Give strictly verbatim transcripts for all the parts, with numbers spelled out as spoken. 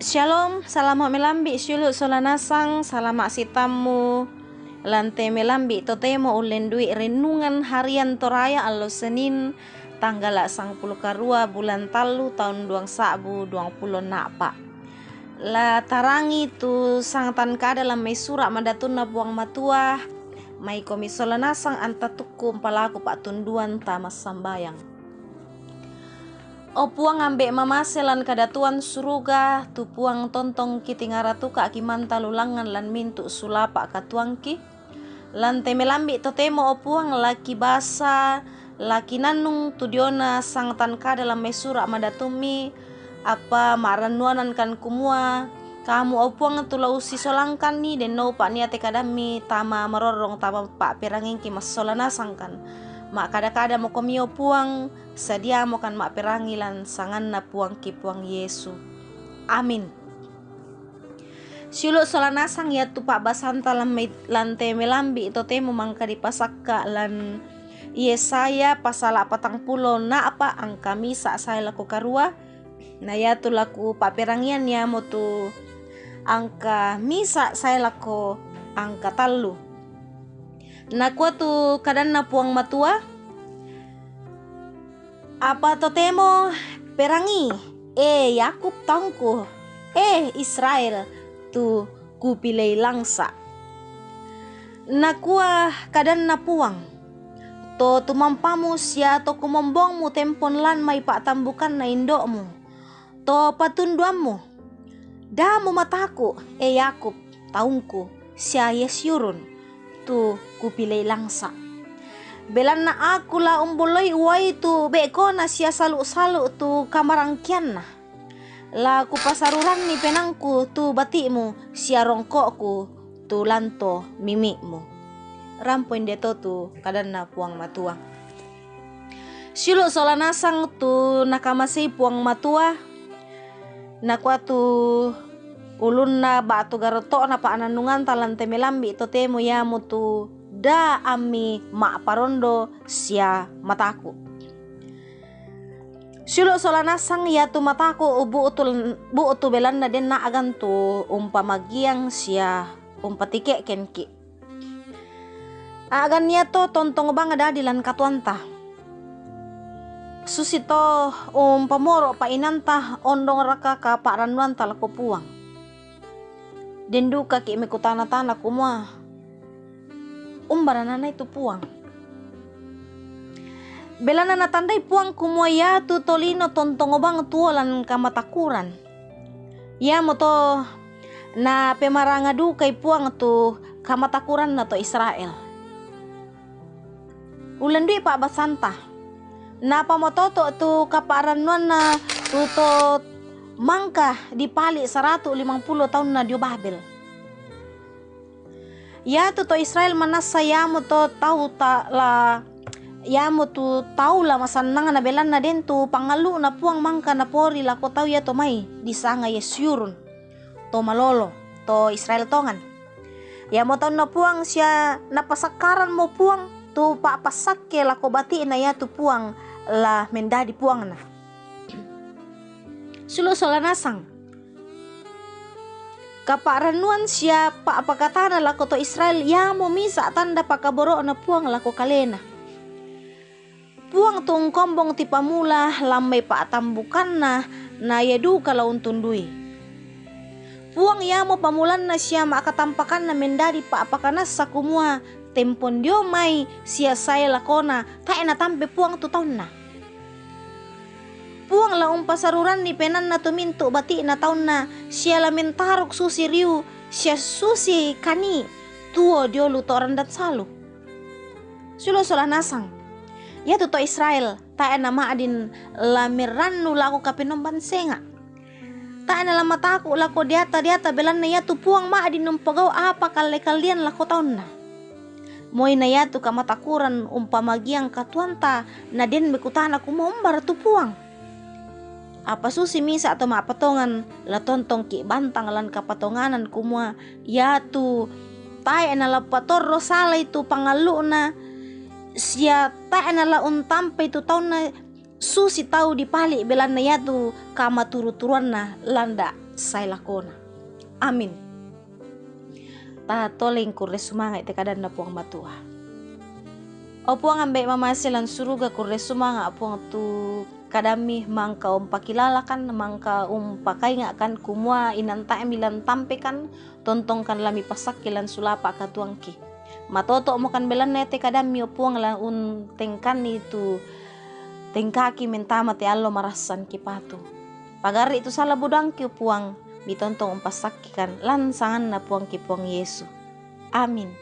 Shalom, salama' melambi' siulu' sola nasang, salama' sitammu lan te melambi' totemo ullendu'i Renungan Harian Toraya allo Senin, tanggala' sangpulo karua bulan tallu taun duang sa'bu duang pulo na'pa'. La tarangi tu sangtan kada lan mai Sura' Madatunna Puang Matua, maikomi sola nasang anta tukku umpalaku pa'tunduan tama sambayang. O Puang, ambe' mamase lan kadatuan suruga, tu Puang tontong kitingaratuka' kimantalulangngan lan mintu' sulapa' katuangki. Lan te melambi' totemo, o Puang, la kibasa, la kinannung tu diona sangtan kada lan mai Sura' Madatummi, apa ma'rannuanangkan kumua, Kamu, o Puang, tu la ussisolangkanni, denno upa'nia te kadammi tama marorrong tama pa'perangingki massola nasangkan. Ma'kada-kadamokomi, o Puang, sadiamokan ma'perangi lan sanganna Puangki Puang Yesu. Amin. Siulu' sola nasang iatu pa'basanta lan mai-, lan te melambi' totemo mangka dipasakka' lan Yesaya pasala' patangpulo na'pa' angka misa' sae lako karua, na iatu laku pa'perangian iamotu angka misa' sae lako angka tallu. Nakua tu kadanNa Puang Matua, Apa totemo perangi, e Yakub taungku, e Israel, tu kupilei langsa'. Nakua kadanNa Puang, To tumampamu sia to kumombongmu tempon lan mai pa'tambukanna indo'mu, to patunduammu. Da mumataku', e Yakub, taungku, sia Yesyurun, tu kupilei langsa'. Belanna Aku la umbolloi uwai tu be'kona sia salu'-salu' tu kamarangkeanna. La Kupasaruranni penaangKu tu bati'mu sia rongko'Ku tu lanto mimi'mu. Rampo indeto tu kadanNa Puang Matua. Siulu' sola nasang tu nakamasei Puang Matua, nakua tu ulunna ba'tu garoto'na pa'nannunganta lan te melambi' totemo iamotu da ammi ma'parondo sia mataku'. Siulu' sola nasang iatu mataku' bu'tu, bu'tu belanna den a'gan tu umpamagiang sia umpatike'kenki'. A'gan iato tontong bang dadi lan katuoanta. Susito umpamoro' pa'inaanta, ondongraka kapa'rannuanta lako Puang? Den dukaki' mekutana-tana kumua, umbara nanai tu Puang? Belanna natandai Puang kumua iatu tolino tontong bang tuo lan kamatakuran. Iamoto napemaranga dukai Puang tu kamatakuranna to Israel. Ullendu'i pa'basanta. Napamototo' tu kapa'rannuanna tu to mangka dipali' saratu' limangpulo taunna dio Babel. Iatu to Israel manassa iamoto tau ta-, la, iamotu tau la masannangna belanna den tu pangallu'na Puang mangka napori lako tau iato mai disanga Yesyurun, to malolo, to Israel tongan. Iamo taunna Puang sia napasakkaranmo Puang tu pa'passakke lako bati'na iatu Puang la mendadi Puangna. Siulu' sola nasang. Kapa'rannuan sia pa'pakatana lako to Israel iamo misa' tanda pakaboro'na Puang lako kalena. Puang tu ungkombong tipammula lan mai pa'tambukanna, na ia duka la untundui. Puang iamo pammulanna sia ma'katampakanna mendadi pa'pakanassa kumua tempon dio mai sia sae lakona tae' natampe Puang tu taunna. Puang la umpasaruranni penaanna tu mintu' bati'na taunna, sia la mentaruk susi riu sia susi kani' tuo dio luto randan salu. Siulu' sola nasang. Iatu to Israel tae' nama'din la merrannu lako Kapenomban senga'. Tae' nala mataku' lako deata-deata, belanna iatu Puang ma'din umpogau' apa kalle-kallean lako taunna. Moi na iatu kamatakuran umpamagiang katuoanta, na den mekutana kumua umbara tu Puang. Apa susi misa' to ma'patongan, la tontongki' bantang lan kapatonganan kumua iatu tae' nala patorro salai tu pangallu'na, sia tae' nala untampai tu taunna, susi tau dipali' belanna iatu kamaturu-turuanna landa' sai lakona. Amin. Tatoleng kurre sumanga' i te kadanNa Puang Matua. O Puang ambe' mamase lan suruga, kurre sumanga' Puang tu kadamMi, mangka umpakilalakan, mangka umpakainga'kan, kumua inanta'mi lan tampekan, tontongkan la mipasakki lan sulapa' katuangki. Matoto'mokan belanna te kadamMi, o Puang, la untengkanni tu tengkaki mentama te allo marassan kipatu. Pagarri' tu sala budangki, o Puang, mitontong umpasakkikan lan sanganNa Puangki Puang Yesu. Amin.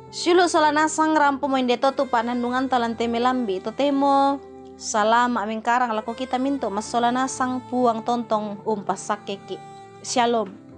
Siulu' sola nasang rampomo inde to tu pa'nannunganta lan te melambi', totemo salama' mengkarang lako kita mintu' massola nasang, Puang tontong umpassakkeki. Syalom.